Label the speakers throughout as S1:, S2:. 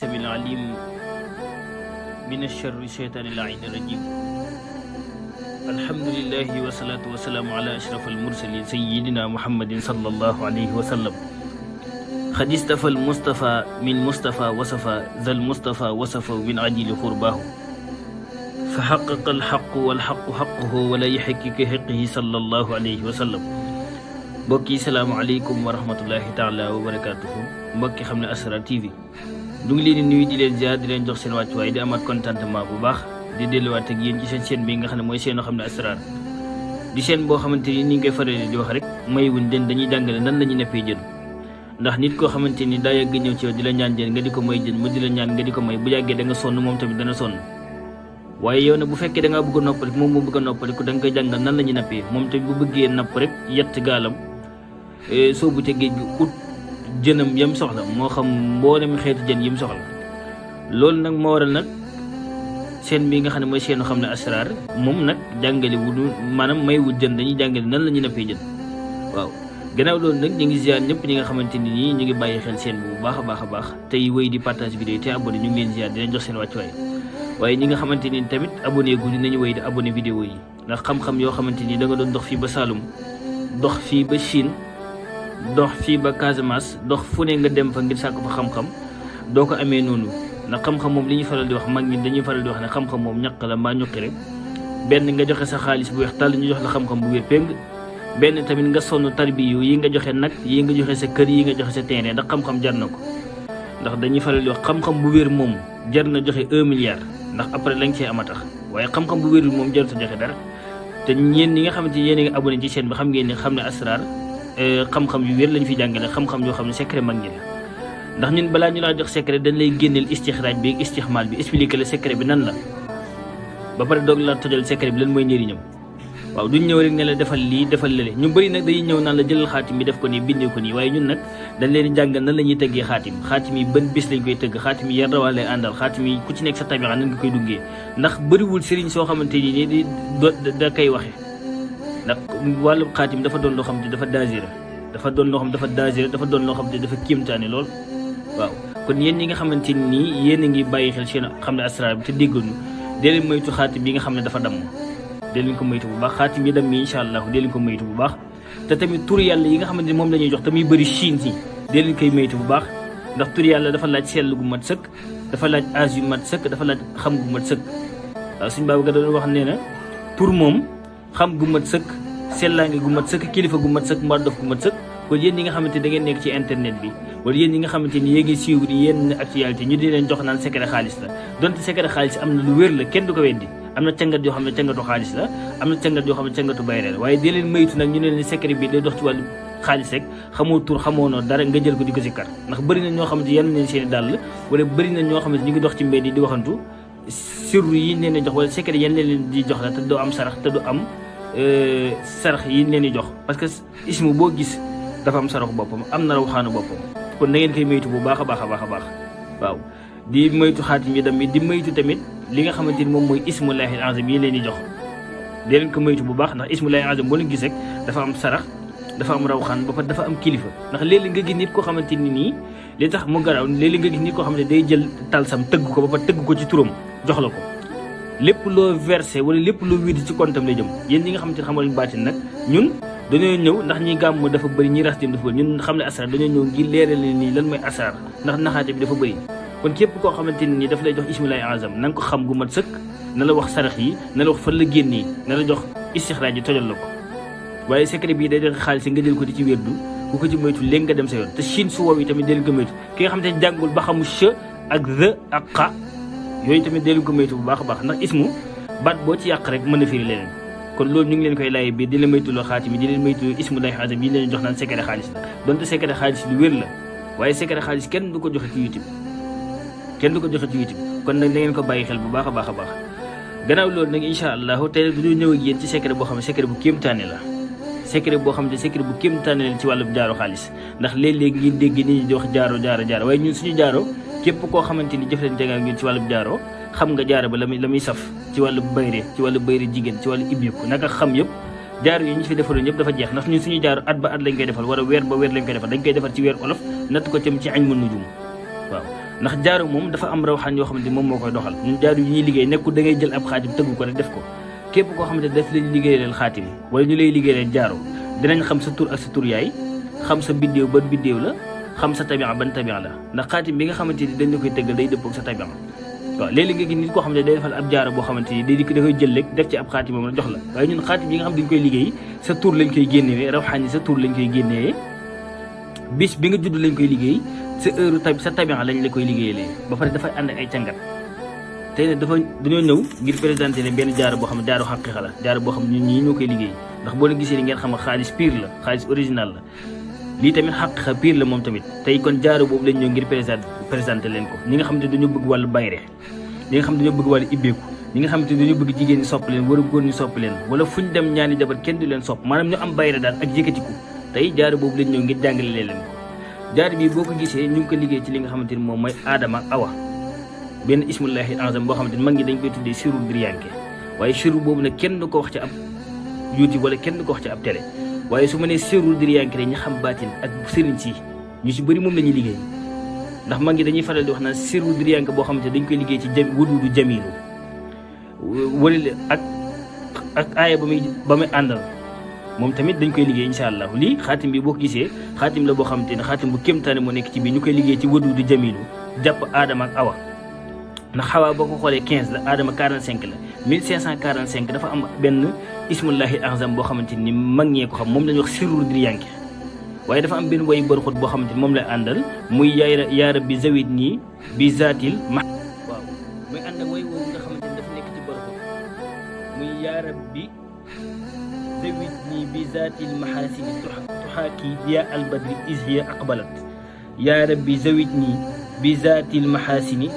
S1: السميع العليم من الشر الشيطان اللعين الرجيم. الحمد لله والصلاة والسلام على أشرف المرسلين سيدنا محمد صلى الله عليه وسلم. قد اصطفى المصطفى من مصطفى وصفى ذا المصطفى وصفه من عجل قرباه فحقق الحق والحق حقه ولا يحقق حقه صلى الله عليه وسلم. mbokki salaamaaleykum wa rahmatullahi taala wa barakatuhu. mbokki xam ne Asrar TV du ngi leen di nuyu di leen ziar di leen jox seen wàccuwaay di amaat contentement bu baax di delluwaat ak yéen ci seen chaîne bi nga xam ne mooy seen xam ne Asrar di chaîne boo xamante ni ni ngi koy faral di wax rek maywuñ den dañuy jàngale nan la ñuy neppee jën. ndax nit koo xamante ni daa yàgg ñëw ci yow di la ñaan jën nga di ko may jën mu di la ñaan nga di ko may bu yàggee da nga sonn moom tamit dana sonn. waaye yow nag bu fekkee da ngaa bëgg a noppaliku moom moo bëgg a noppaliku da nga koy jàngal nan la ñuy nappee moom tamit bu bëggee napp rek yett gaalam soobu ca géej gi ut jënam yam soxla moo xam mboolem xeetu jën yim soxla. loolu nag moo waral nag seen bi nga xam ne mooy seenu xam ne Asrar moom nag jàngale wudu maanaam may wut jën dañuy jàngale nan la ñuy nappee jën. waaw gannaaw loolu nag ñu ngi ziar ñëpp ñi nga xamante ni nii ñu ngi bàyyi xel seen bu baax a baax tey wéy di partage vidéo te abonné ñu ngi leen ziar di leen jox seen wàccuwaay. waaye ñi nga xamante ni tamit abonné guddi nañu wéy di abonné vidéo yi ndax xam-xam yoo xamante ni da nga doon dox fii ba Saloum dox fii ba Chine dox fii ba Casamance dox fu ne nga dem fa ngir sàkk fa xam-xam doo ko amee noonu. ndax xam-xam moom li ñuy faral di wax mag ñi dañuy faral di wax ne xam-xam moom ñaq la mbaa ñuqi rek benn nga joxe sa xaalis bu weex tàll ñu jox la xam-xam bu wér péng benn tamit nga sonn tarbiyu yi nga joxe nag yi nga joxe sa kër yi nga joxe sa terrain ndax xam-xam jar na ko. ndax dañuy faral di wax xam-xam bu wér moom jar na joxe 1 milliard ndax après lañ cee ama tax waaye xam-xam bu wérul moom jarut a joxe dara. te ñeen ñi nga xamante ni yéen a ngi abonné ci chaîne bi xam ngeen ne xam ne Asrar xam-xam yu wér lañ fi jàngale xam-xam yoo xam ne secret mag ñi la. ndax ñun balaa ñu laa jox secret dañ lay génneel istixraaj bi ak istixmaal bi expliqué la secret bi nan la ba pare doog la tojal secret bi lan mooy njëriñam. waaw duñ ñëw rek ne la defal lii defal lële ñu bëri nag dañuy ñëw naan la jëlal xaatim bi def ko nii bindee ko nii waaye ñun nag dañ leen di jàngal nan la ñuy tëggee xaatim yi ban bis lañ koy tëgg xaatim yi yan rawaan lay àndal xaatim yi ku ci nekk sa tabixa nan nga koy duggee. ndax bëriwul sëriñ soo xamante ni nii da koy waxe ndax wàllu xaatim dafa doon loo xam ne dafa danger dafa doon loo xam dafa danger dafa doon loo xam ne dafa kiimtaane lool. waaw kon yéen ñi nga xamante nii yéen a ngi bàyyi xel seen xam ne Asrar bi te déggoonu dee leen moytu xaatim bi nga xam ne dafa damm dee leen ko moytu bu baax xaatim yi damm yi incha allah dee leen ko moytu bu baax. te tamit tur yàlla yi nga xamante ni moom la ñuy jox te muy bëri Chine si dee leen koy moytu bu baax ndax tur yàlla dafa laaj sell gu mat sëkk dafa laaj âge yu mat sëkk dafa laaj xam gu mat sëkk. waaw suñu baabu ga doon wax nee na tur moom xam gu mat sëkk sellaange gu mat sëkk kilifa gu mat sëkk mbaa dof gu mat sëkk. kon yéen ñi nga xamante da ngeen nekk ci internet bi wala yéen ñi nga xamante ni yéen ngi suivre yenn actualité ñu di leen jox naan secret xaalis la donte secret xaalis am na lu wér la kenn du ko weddi am na cangat yoo xam ne cangatu xaalis la am na cangat yoo xam ne cangatu bayre la waaye di leen maytu nag ñu ne leen secret bi day dox ci wàllu xaalis rek xamoo tur xamoo noo dara nga jël ko di ko sikkar ndax bëri na ñoo xamante yenn nañ seen i dàll wala bëri na ñoo xamante ñu ngi dox ci mbedd yi di waxantu sirru yi leen di jox wala secret yenn leen di jox la te doo am sarax te du am sarax yi leen di jox parce que ismu boo gis dafa am saraxu boppam am na rawxaanu boppam kon na ngeen koy moytu bu baax a baax waaw di moytu xaatim yi tamit di moytu tamit li nga xamante ni moom mooy ismullahil azam yi leen di jox dee leen ko moytu bu baax ndax ismullahil azam boo leen gis rek dafa am sarax dafa am rawxaan ba pare dafa am kilifa. ndax léeg-léeg nga gis nit koo xamante ni nii li tax mu garaaw léeg-léeg nga gis nit koo xam ne day jël talsam tëgg ko ba pare tëgg ko ci turam jox la ko lépp loo versé wala lépp loo wiidi ci kontam lay jëm. yéen ñi nga xamante ne xamal baatin nag ñun dañoo ñëw ndax ñi gàmm dafa bëri ñi ras dem dafa bëri ñun xam ne Asrar dañoo ñëw ngir leeral nii lan mooy Asrar ndax naxaate bi dafa bëri. kon képp koo xamante ni daf lay jox ismullahi azam na nga ko xam gu mat sëkk na la wax sarax yi na la wax fan la génnee na la jox istixraaj yi tojal la ko waaye secret bii day joxe xaalis nga jël ko di ci wérdu bu ko ci moytu léegi nga dem sa yoon. te Chine su wow yi tamit dee leen ko moytu ki nga xamante ne jàngul ba xamu che ak the ak xa yooyu tamit dee leen ko moytu bu baax a baax ndax ismu baat boo ci yàq rek mën na firi leneen. kon loolu ñu ngi leen koy laaj biir di leen moytuloo xaatim yi di leen moytuloo ismullahi azam yi leen jox naan secret xaalis la donte secret xaalis lu wér la waaye secret xaalis kenn du ko joxe ci YouTube kon nag da ngeen ko bàyyi xel bu baax a baax. gannaaw loolu nag incha allahu tey nag du ñëw ak yéen ci secret boo xam ne secret bu kéemtaane la secret boo xam ne secret bu kéemtaane la ci wàllu jaaro xaalis ndax léeg-léeg ngeen dégg nit ñi di wax jaaro waaye ñun suñu jaaro képp koo xamante ni jëflante nga ñun ci wàllu jaaro xam nga jaaro ba la muy saf ci wàllu bayre jigéen ci wàllu ibbiku naka xam yëpp jaaro yi ñu fi defaroon yëpp dafa jeex ndax ñun suñu jaaro at ba at lañ koy defal wala weer ba weer lañ koy defal dañ koy defal ci weer olof natt ko tam ci añ ma nujum waaw ndax jaaro moom dafa am rawxaan yoo xamante ni moom moo koy doxal. ñun jaaro yi ñuy liggéey nekkul da ngay jël ab xaatim tëgg ko rek def ko. képp koo xamante daf lay liggéeyal xaatim wala ñu lay liggéeyal jaaro dinañ xam sa tur ak sa tur yaay xam sa biddéew ban biddéew la xam sa tabia ban tabia la ndax xaatim bi nga xamante ni dañ la koy tëggal day dëppoo ak sa tabia. waaw léeg-léeg nga gis nit koo xam ne day defal ab jaaro boo xamante ni day dikk da koy jël rek def ci ab xaatim moom la jox la waaye ñun xaatim yi nga xam dañ koy liggéey sa tur lañ koy génnewee rawxaan yi sa tur lañ koy génnewee bis bi nga judd lañ koy liggéey sa heure sa tabia lañ la koy liggéeyalee ba pare dafay ànd ak ay càngat tey nag dañoo ñëw ngir présenté ne benn jaaro boo xam ne jaaro xaqiiqa la jaaro boo xam ne ñun ñii ñoo koy liggéey ndax boo leen gisee ni ngeen xam ne xaalis pire la xaalis original la lii tamit xaqiiqa pire la moom tamit tey kon jaaro boobu lañ ñëw ngir présenté leen ko ñi nga xam ne dañoo bëgg wàllu bayre ñi nga xam ne dañoo bëgg wàllu ibbeeku ñi nga xam ne dañoo bëgg jigéen ñi sopp leen wala góor ñi sopp leen wala fu ñu dem ñaani jabar kenn du leen sopp maanaam ñu am bayre daal ak yëkkatiku tey jaaro boobu lañ ñëw ngir jàngale leen ko jaaro bi boo ko gisee ñu ngi ko liggéey ci li nga xamante ni moom mooy Adama ak Awa benn ismullahi azam boo xamante ni mag ñi dañ koy tuddee siru diriyanke waaye siru boobu nag kenn du ko wax ci ab YouTube wala kenn du ko wax ci ab télé waaye su ma nee siru diriyanke rek ñi xam baatin ak sëriñ si ñu si bëri moom la ñuy liggéey ndax mag ñi dañuy faral di wax naan siru diriyanke boo xamante dañ koy liggéey ci wududu jamilu wala ak aaya ba muy àndal moom tamit dañ koy liggéey incha allah lii xaatim bi boo ko gisee xaatim la boo xamante ne xaatim bu kéemtaane moo nekk ci biir ñu koy liggéey ci wududu jamilu jàpp Adama ak Awa ndax xawaa boo ko xoolee 15 la Adama 45 la 1545 dafa am benn ismullahi azam boo xamante ni mag ñee ko xam moom la ñuy wax sirru diriyanke waaye dafa am benn way bërxut boo xamante ni moom lay àndal muy yaa rabbi zawit nii bi zaatil ma waaw muy ànd ak way woowu nga xamante ni dafa nekk ci bërxut muy yaa rabbi zawit nii bi zaatil mahasini tuxaaki diya albadri ishiya aqbalat yaa rabbi zawit nii bi zaatil mahasini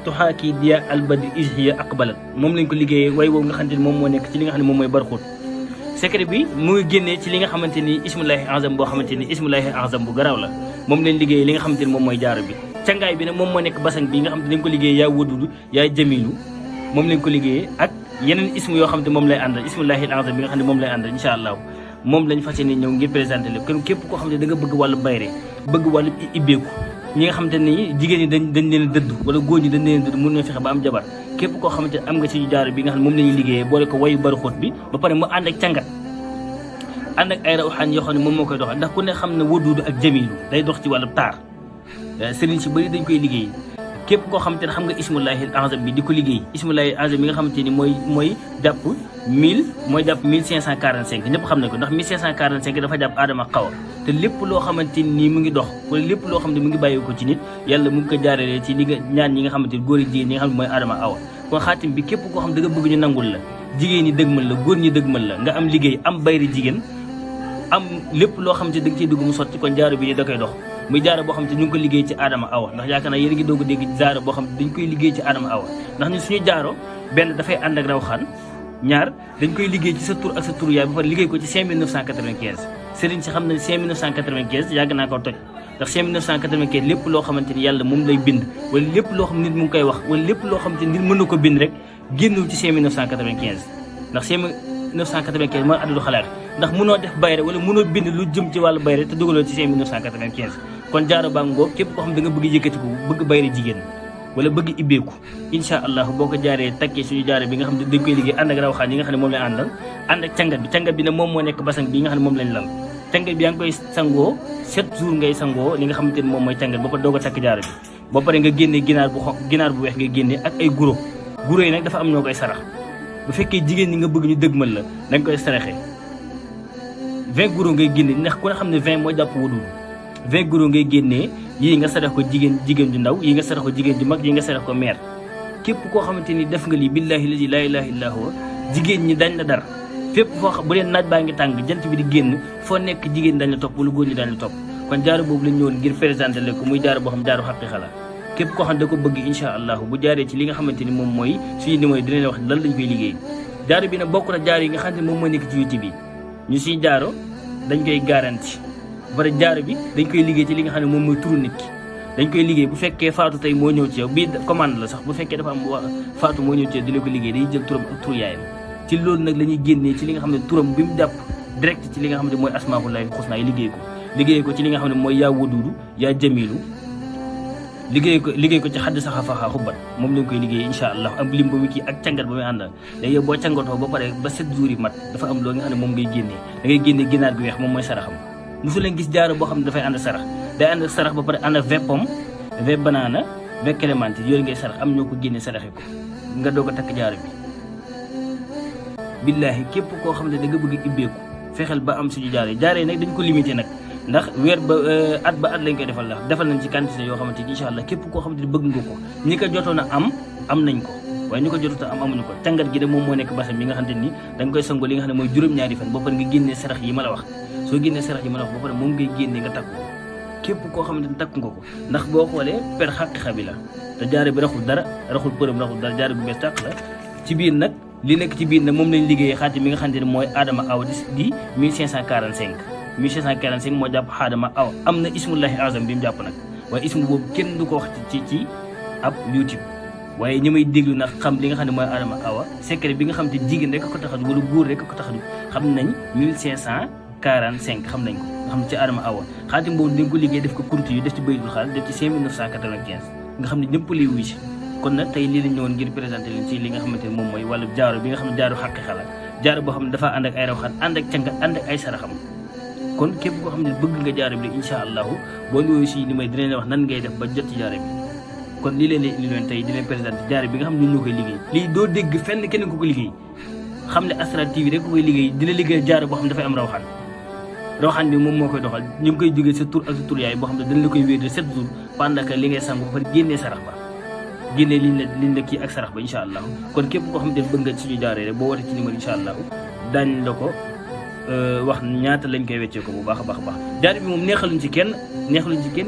S1: tuxaaki diya albadri ishiya aqbalat moom lañ ko liggéeyee way woowu nga xamante ni moom moo nekk ci li nga xam ne moom mooy barxut secret bi mu ngi génnee ci li nga xamante ni ismullahi azam boo xamante ni ismullahi azam bu garaaw la moom lañ liggéeyee li nga xamante ni moom mooy jaaro bi cangaay bi nag moom moo nekk basan bi nga xamante ni dañ ko liggéeyee yaa wadudu yaa jamilu moom lañ ko liggéeyee ak yeneen ismu yoo xam ne moom lay àndal ismullahi azam bi nga xam ne moom lay àndal incha allah moom lañ fas yéene ñëw ngir présenté lépp kon képp koo xam ne da nga bëgg wàllu bayre bëgg wàllu ibbeeku ñi nga xamante ni jigéen ñi dañ leen dëdd wala góor ñi dañ leen dëdd mën na fexe ba am jabar képp koo xamante ne am nga ci jaaro bi nga xam ne moom la ñuy liggéeyee boole ko wayu bari xóot bi ba pare mu ànd ak càngat ànd ak ay rawxaan yoo xam ne moom moo koy doxal ndax ku ne xam ne waduudu ak jamilu day dox ci wàllu taar sëriñ si bëri dañ koy liggéey képp koo xamante ne xam nga ismullahi azam bi di ko liggéey ismullahi azam bi nga xamante ni mooy jàpp 1545 ñëpp xam nañ ko ndax 1545 dafa jàpp Adama ak Awa te lépp loo xamante ni mu ngi dox wala lépp loo xam ne mu ngi bàyyi ko ci nit yàlla mu ngi ko jaaralee ci li nga ñaan ñi nga xamante ni góor yi jigéen ñi nga xam ne mooy Adama ak Awa kon xaatim bi képp koo xam da nga bëgg ñu nangul la jigéen ñi dëgmal la góor ñi dëgmal la nga am liggéey am bayri jigéen am lépp loo xamante da nga ciy dugg mu sotti kon jaaro bi ni da koy dox muy jaaro boo xam te ñu ngi ko liggéey ci Adama Awa ndax yaakaar naa yéen a ngi doog a dégg jaaro boo xam te dañ koy liggéey ci Adama Awa ndax ñun suñu jaaro benn dafay ànd ak rawxaan ñaar dañ koy liggéey ci sa tur ak sa tur yaay ba pare liggéey ko ci 5995 sëriñ si xam nañ 5995 yàgg naa ko toj ndax 5995 lépp loo xamante ni yàlla moom lay bind wala lépp loo xam nit mu ngi koy wax wala lépp loo xamante ni nit mën na ko bind rek génnul ci 5995 ndax 5995 mooy adadu xalaat ndax mënoo def bayre wala mënoo bind lu jëm ci wàllu bayre te dugaloo ci 5995 kon jaaro baa ngoo képp koo xam da nga bëgg yëkkati ko bëgg bayre jigéen wala bëgg ibbeeku incha allah boo ko jaaree takkee suñu jaare bi nga xam ne dañ koy liggéey ànd ak rawxaan yi nga xam ne moom lay àndal ànd ak cangat bi nag moom moo nekk basang bi nga xam ne moom lañ lal cangat bi yaa ngi koy sangoo 7 jours ngay sangoo li nga xamante ne moom mooy cangat ba pare doog a takk jaaro bi ba pare nga génnee ginaar bu weex nga génnee ak ay guro yi nag dafa am ñoo koy sarax bu fekkee jigéen ñi nga bëgg ñu dëgmal la dañ koy saraxee 20 guro ngay génne ndax ku ne xam ne 20 moo jàpp wudul 20 guro ngay génnee yii nga sarax ko jigéen ju ndaw yii nga sarax ko jigéen ju mag yii nga sarax ko meer képp koo xamante ni def nga lii billahi lazi laa ilaaha illaa huwa jigéen ñi dañ la dar fépp foo xam bu leen naaj baa ngi tàng jant bi di génn foo nekk jigéen dañ la topp wala góor ñi dañ la topp kon jaaro boobu lañ ñëwoon ngir présenté la ko muy jaaro boo xam jaaro xaqiiqa la képp koo xam da ko bëgg incha allah bu jaaree ci li nga xamante ni moom mooy suñu numéro dinañ wax lan lañ koy liggéey jaaro bi nag bokk na jaaro yi nga xam ne moom moo nekk ci YouTube bi ñu suñu jaaro dañ koy garanti bare jaaro bi dañ koy liggéey ci li nga xam ne moom mooy turu nit ki dañ koy liggéey bu fekkee faatu tey moo ñëw ci yow bii commande la sax bu fekkee dafa am faatu moo ñëw ci yow di la ko liggéey day jël turam ak turu yaayam ci loolu nag la ñuy génnee ci li nga xam ne turam bi mu jàpp direct ci li nga xam ne mooy asmaullahi xusna yi liggéey ko ci li nga xam ne mooy yaa wadudu yaa jamilu liggéey ko ci xadd saxa faxaa xubbat moom lañ koy liggéey incha allah ak lim ba mu kii ak càngat ba muy àndal léegi yow boo càngatoo ba pare ba 7 jours yi mat dafa am loolu nga xam ne moom ngay génnee da ngay génnee ginaar gu weex moom mooy saraxam mosu leen gis jaaro boo xam ne dafay ànd sarax day ànd sarax ba pare ànd ve pomme ve banana ve clémentine yooyu ngay sarax am ñoo ko génnee saraxe ko nga doog a takk jaaro bi billaahi képp koo xam ne da nga bëgg ibbeeku fexeel ba am suñu jaaro yi nag dañ ko limité nag ndax weer ba at lañ koy defal la defal nañ ci quantité yoo xamante ni incha allah képp koo xamante ni bëgg nga ko ñi ko jotoon a am nañ ko waaye ñi ko jotoon a am amuñu ko càngat gi de moom moo nekk basam bi nga xamante ni da nga koy sango li nga xam ne mooy juróom-ñaari fan ba pare nga génnee sarax yi ma la wax soo génnee sarax yi ma la wax ba pare moom ngay génnee nga takku képp koo xamante ni takku nga ko ndax boo xoolee per xaqiqa bi la te jaare bi raxul dara raxul përëm raxul dara jaare bu bees tàq la ci biir nag li nekk ci biir nag moom lañ liggéeyee xaatim mi nga xamante ni mooy Adama Awa di 1545 moo jàpp Adama Awa am na ismullahi azam bi mu jàpp nag waaye ismu boobu kenn du ko wax ci ab YouTube waaye ñi may déglu nag xam li nga xam ne mooy Adama Awa secret bi nga xam te jigéen rek ko tax a wala góor rek ko tax a xam nañ 1545 xam nañ ko nga xam ne ci Adama Awa xaatim boobu dañ ko liggéey def ko kurti yu def ci baytul xaal def ci 5995 nga xam ne ñëpp lay wuy si kon nag tey lii lañ ñëwoon ngir présenté leen ci li nga xamante ne moom mooy wàllu jaaro bi nga xam ne jaaro xaqiqa la jaaro boo xam ne dafa ànd ak ay rawxaan ànd ak càngat ànd ak ay saraxam kon képp koo xam ne bëgg nga jaaro bi incha allahu boo ñëwee si ni may dinañ wax nan ngay def ba jot ci jaaro bi kon lii leen li leen tey di leen présenté jaaro bi nga xam ne ñun ñoo koy liggéey lii doo dégg fenn keneen ko ko liggéey xam ne Asrar TV rek ko koy liggéey di la liggéey jaaro boo xam ne dafay am rawxaan bi moom moo koy doxal ñu ngi koy jógee sa tur ak sa tur yaay boo xam ne dañ la koy wéer de 7 jours pendant que li ngay sang ba pare génnee sarax ba génnee liñ la kii ak sarax ba incha allah kon képp koo xam ne bëgg nga suñu jaaree rek boo wootee ci numéro incha allah daañ la ko wax ñaata lañ koy weccee ko bu baax a baax a baax jaare bi moom neexaluñ ci kenn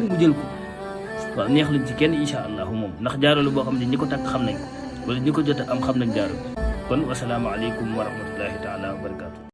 S1: mu jël ko waaw neexaluñ ci kenn incha allah moom ndax jaaro la boo xam ne ñi ko takk xam nañ ko wala ñi ko jot am xam nañ jaaro bi kon wasalaamaaleykum wa rahmatullahi taala wa barakaatu